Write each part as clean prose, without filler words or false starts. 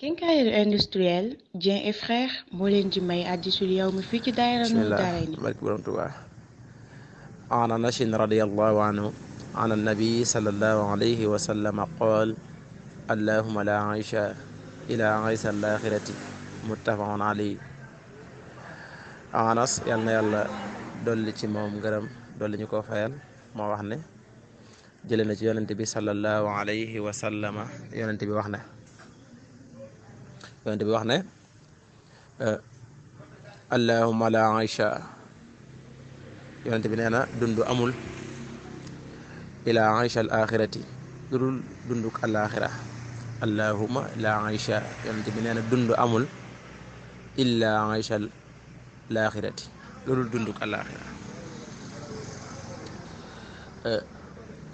Quincaillerie industrielle Dieng et Frères moo leen di may Hadisul Yawmi fii ci daayira Nour bismillah Daarayni. barke borom Tuubaa an Anas radiyallahu anhu an annabi sallallahu alayhi wa sallam qaal allahumma la aysha ila aysa al-axirati muttafaqun alayhi. Anas yal na yàlla dolli ci moom ngërëm dolli ñu ko fayal moo wax ne jële na ci yonente bi sallallahu alayhi wa sallama yonente bi wax ne allahumma la aysha yonente bi nee na dund amul ila aysha al axirati lu dul dunduk alaxira. allahumma la aysha yonente bi nee na dund amul illa aysha al axirati lu dul dunduk alaxira.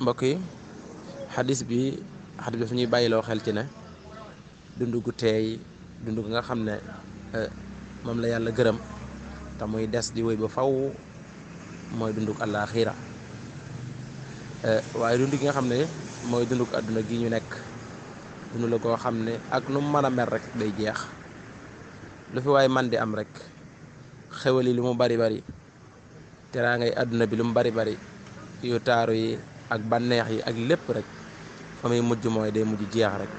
mbokk yi xadis bi fu ñuy bàyyiloo xel ci ne dund gu teey dund gu nga xam ne moom la yàlla gërëm te muy des di wéy ba faw mooy dunduk àllaaxira. waaye dund gi nga xam ne mooy dunduk àdduna gi ñu nekk dund la koo xam ne ak nu mu mën a mel rek day jeex. lu fi waaye man di am rek xewal yi lu mu bari bari teraa ngay àdduna bi lu mu bari bari yu taaru yi ak bànneex yi ak lépp rek fa muy mujj mooy day mujj jeex rek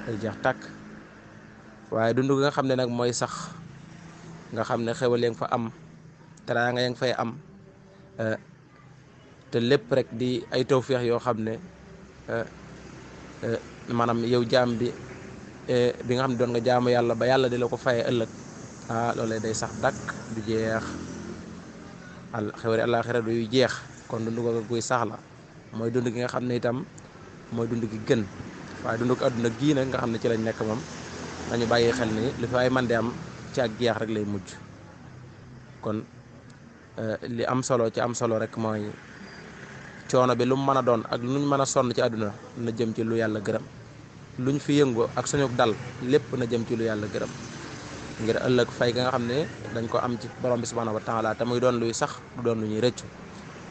day jeex tàkk. waaye dund gi nga xam ne nag mooy sax nga xam ne xewal ya nga fa am teraa nga ya nga fay am te lépp rek di ay tawféex yoo xam ne maanaam yow jaam bi nga xam ne doon nga jaamu yàlla ba yàlla di la ko faye ëllëg loolee day sax dakk du jeex. xewari àllaaxira du jeex kon dund ko guy sax la mooy dund gi nga xam ne itam mooy dund gi gën. waaye dund ko àdduna gii nag nga xam ne ci lañ nekk moom nañu bàyyi xel ni li fi ay man di am ci ak jeex rek lay mujj. kon li am solo ci am solo rek mooy coono bi lu mu mën a doon ak luñ mën a sonn ci àdduna na jëm ci lu yàlla gërëm. luñ fi yëngu ak suñu dal lépp na jëm ci lu yàlla gërëm ngir ëllëg fay ga nga xam ne dañ ko am ci borom bi subhanahu wa taala te muy doon luy sax du doon lu ñuy rëccu.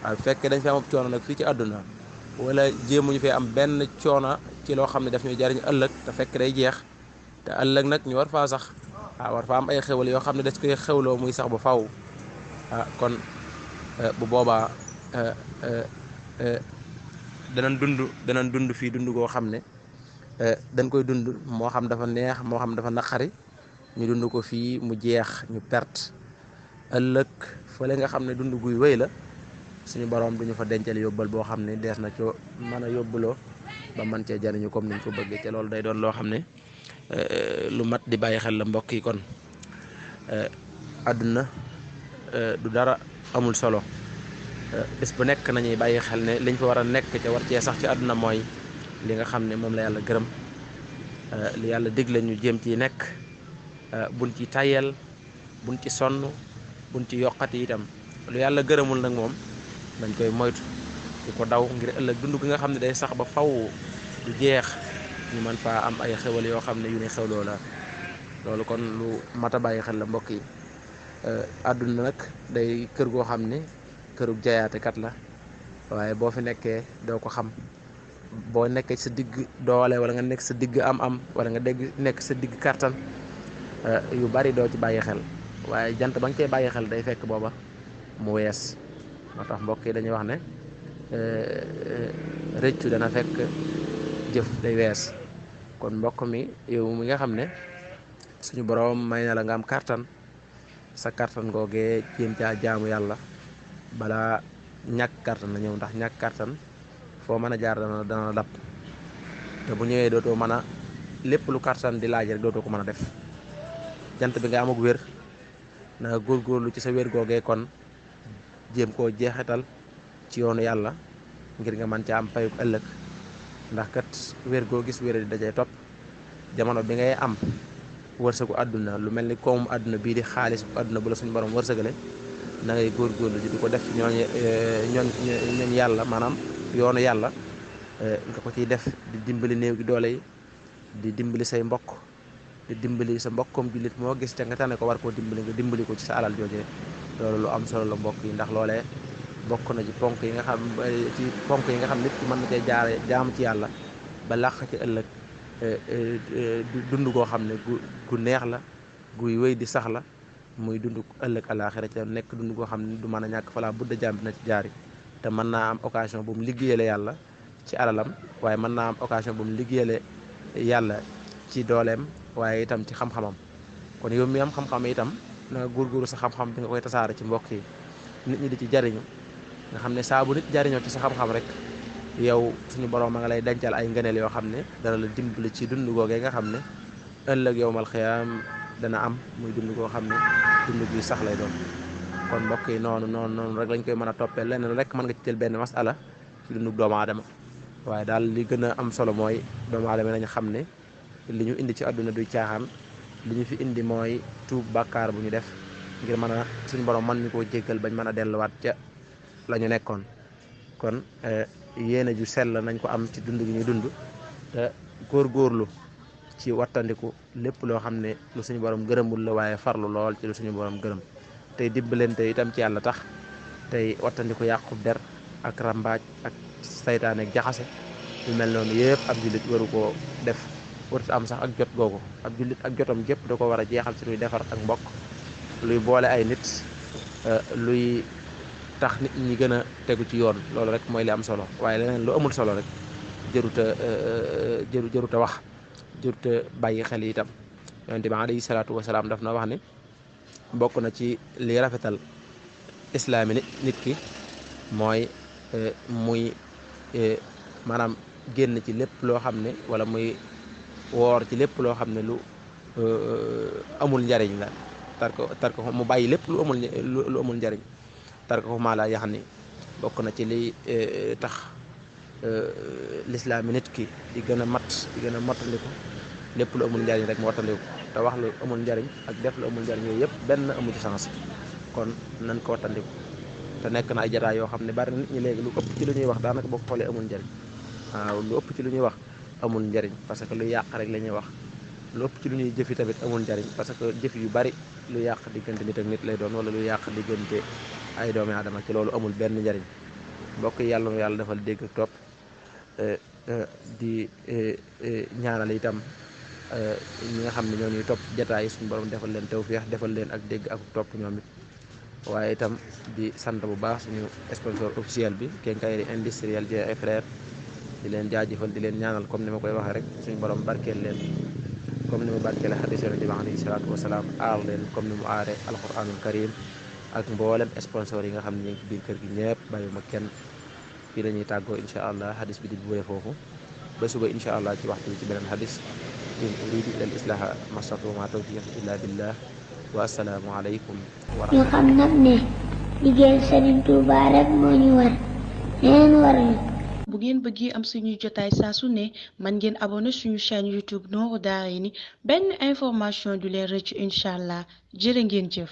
waaye bu fekkee dañ fi am coono nag fii ci àdduna wala jéemuñu fee am benn coono ci loo xam ne daf ñuy jariñ ëllëg te fekk day jeex te ëllëg nag ñu war faa sax war faa am ay xewal yoo xam ne des koy xewloo muy sax ba faw kon bu boobaa danañ dund fii dund goo xam ne dañ koy dund moo xam dafa neex moo xam dafa naqari ñu dund ko fii mu jeex ñu perte. ëllëg fële nga xam ne dund guy wéy la suñu borom duñu fa dencal yóbbal boo xam ne dees na coo mën a yóbbuloo ba man cee jariñu comme niñ ko bëggee te loolu day doon loo xam ne lu mat di bàyyi xel la mbokk yi. kon àdduna du dara amul solo bés bu nekk nañuy bàyyi xel ne liñ fa war a nekk ca war cee sax ci àdduna mooy li nga xam ne moom la yàlla gërëm li yàlla digle ñu jéem ci nekk buñ ci tayel buñ ci sonn buñ ci yokkati itam lu yàlla gërëmul nag moom dañ koy moytu di ko daw ngir ëllëg dund gi nga xam ne day sax ba faw du jeex ñu mën faa am ay xewal yoo xam ne yu ne xewloo la. loolu kon lu mat a bàyyi xel la mbokk yi. àdduna nag day kër goo xam ne kërug jayaate kat la waaye boo fi nekkee doo ko xam. boo nekkee sa digg doole wala nga nekk sa digg am wala nga nekk sa digg kartan yu bari doo ci bàyyi xel waaye jant ba nga cee bàyyi xel day fekk booba mu wees. moo tax mbokk yi dañuy wax ne rëccu dana fekk jëf day wees. kon mbokk mi yow mi nga xam ne suñu borom may na la nga am kartan sa kartan googee jéem caa jaamu yàlla balaa ñàkk kartan la ñëw ndax ñàkk kartan foo mën a jaar dana dab te bu ñëwee dootoo mën a lépp lu kartan di laaj rek dootoo ko mën a def. jant bi nga am ak wér na góorgóorlu ci sa wér googee kon jéem koo jeexital ci yoonu yàlla ngir nga mën ca am payuk ëllëg ndax kat wér goo gis wér di dajee topp jamono bi ngay am wërsëgu àdduna lu mel ni koomu àdduna bii di xaalis bu àdduna bu la suñu borom wërsëgale na ngay góorgóorlu di ko def ci ñooñ yàlla maanaam yoonu yàlla nga ko ciy def di dimbali néew gi doole yi di dimbali say mbokk di dimbali sa mbokkom jullit moo gis te nga tane ko war koo dimbali nga dimbali ko ci sa alal joojee. loolu lu am solo la mbokk yi ndax loolee bokk na ci ponk yi nga xam nit ki mën na cee jaare jaamu ci yàlla ba làq ci ëllëg dund goo xam ne gu neex la guy wéy di sax la muy dund ëllëg àlaaxira ca nekk dund goo xam ne du mën a ñàkk falaa budda jaam bi na ci jaari te mën naa am occasion bu mu liggéeyale yàlla ci alalam waaye mën naa am occasion bu mu liggéeyale yàlla ci dooleem waaye itam ci xam-xamam kon yow mi am xam-xam itam na nga góorgóorlu sa xam-xam bi nga koy tasaare ci mbokk yi nit ñi di ci jariñu nga xam ne saa bu nit jariñoo ci sa xam-xam rek yow suñu borom a nga lay dencal ay ngëneel yoo xam ne dana la dimbali ci dund googee nga xam ne ëllëg yowmal xiyaam dana am muy dund goo xam ne dund gi sax lay doon kon mbokk yi noonu rek lañ koy mën a toppee leneen rek mën nga ci jël benn masala ci dundu doomu aadama waaye daal li gën a am solo mooy doomu aadama nañ xam ne li ñu indi ci àdduna duy caaxaan li ñu fi indi mooy tuub bàkkaar bu ñu def ngir mën a suñu borom mën ñu koo jéggal bañ mën a delluwaat ca la ñu nekkoon kon yéene ju sell nañ ko am ci dund gi ñu dund te góorgóorlu ci wattandiku lépp loo xam ne lu suñu borom gërëmul la waaye farlu lool ci lu suñu borom gërëm tey dimbalante itam ci yàlla tax tey wattandiku yàqub der ak rambaaj ak saytaane ak jaxase lu mel noonu yëpp ab jullit waru koo def warut am sax ak jot googu ab jullit ak jotam gépp da ko war a jeexal ci luy defar ak mbokk luy boole ay nit luy tax nit ñi gën a tegu ci yoon loolu rek mooy li am solo waaye leneen lu amul solo rek jëruta wax jëruta bàyyi xel itam yonent bi alayhi salaatu wasalaam daf na wax ni bokk na ci li rafetal islaami nit ki mooy muy maanaam génn ci lépp loo xam ne wala muy woor ci lépp loo xam ne lu amul njariñ la tarko mu bàyyi lépp lu amul njariñ tarko maa la yax ni bokk na ci li tax lislaami nit ki di gën a mat di gën a mottaliku lépp lu amul njariñ rek mu wattandiku te wax lu amul njariñ ak def lu amul njariñ yooyu yëpp benn amu ci sens kon nañ ko wattandiku te nekk na ay jataay yoo xam ne bari na nit ñi léegi lu ëpp ci lu ñuy wax daanaka boo ko xoolee amul njariñ waaw lu ëpp ci lu ñuy wax amul njariñ parce que lu yàq rek la ñuy wax lu ëpp ci lu ñuy jëfi tamit amul njariñ parce que jëf yu bari lu yàq diggante nit ak nit lay doon wala lu yàq diggante ay doomi aadama ci loolu amul benn njariñ mbokk yi yàlla nu yàlla defal dégg ak topp di ñaanal itam ñi nga xam ne ñoo ñuy topp jataay yi suñu borom defal leen tawfiix defal leen ak dégg ak topp ñoom it waaye itam di sant bu baax suñu sponsor officiel bi Quincaillerie Industrielle Dieng et Frères di leen jaajëfal di leen ñaanal comme ni ma koy waxee rek suñu borom barkeel leen comme ni mu barkeele xadiis Yonent bi alayhi salaatu wasalaam aar leen comme ni mu aaree alquranul karim ak mboolem sponsor yi nga xam ne ñu ngi ci biir kër gi ñëpp bàyyuma kenn fii la ñuy tàggoo incha allah xadis bi di buwee foofu ba suba incha allah ci waxtu bi ci beneen xadis in uridu ila al islaha mastatu ma tawfiq illa billah wa assalaamu aleykum wa ñu xam nag ne liggéeyal Sëriñ Tuubaa rek moo ñu war neen war ñu bu ngeen bëggee am suñuy jotaay saa su ne man ngeen abonné suñu chaîne YouTube Nourou Darayni benn information du leen rëcc incha allah jërë ngeen jëf